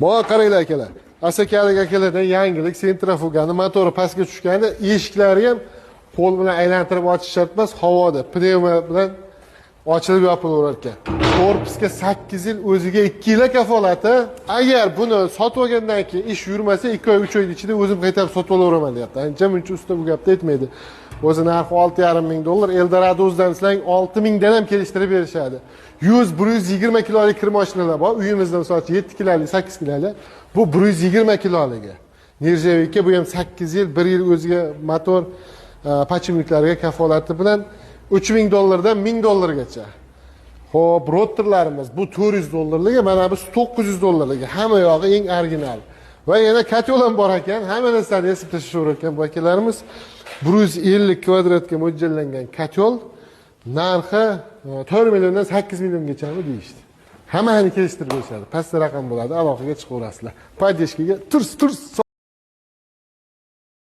Bola, qaranglar, akalar. Asakalik akalardan yangilik: sentrifugani motori pastga tushganda eshiklari ham qo'l bilan aylantirib ochish shart emas, havoda pnevma bilan ochilib yopilaverar ekan. Korpusga 8 yil, o'ziga 2 yil kafolati. Agar buni sotib olgandan keyin ish yurmasa, 2 oy, 3 oy ichida o'zim qaytarib sotib olaveraman, deyapti. Ancha muncha usta bu gapni aytmaydi. O'zi narxi 6,5 ming dollar. Eldorado o'zidan sizlarga 6 mingdan ham kelishtirib berishadi. 100, 120 kilolik kir mashinalar bor. Uyimizda, misol uchun, 7 kilolik, 8 kilolik. Bu 120 kiloligi. Нержавейка, bu ham 8 yil, 1 yil o'ziga motor подшипник lariga kafolati bilan 3 ming dollardan 1000 dollargacha. Xo'p, rotorlarimiz bu 400 dollarligi, mana bu 900 dollarligi. Hamma yog'i eng original. Va yana котёл ham bor ekan, hamma narsani yasab tashlashaverar ekan bu akalarimiz. 150 kvadratga mo'ljallangan котёл narxi 4 milliondan 8 milliongacha deyishdi. Hammani kelishtirib berishadi. Pastda raqam bo'ladi, aloqaga chiqaverasizlar. Поддержка ga turs turs.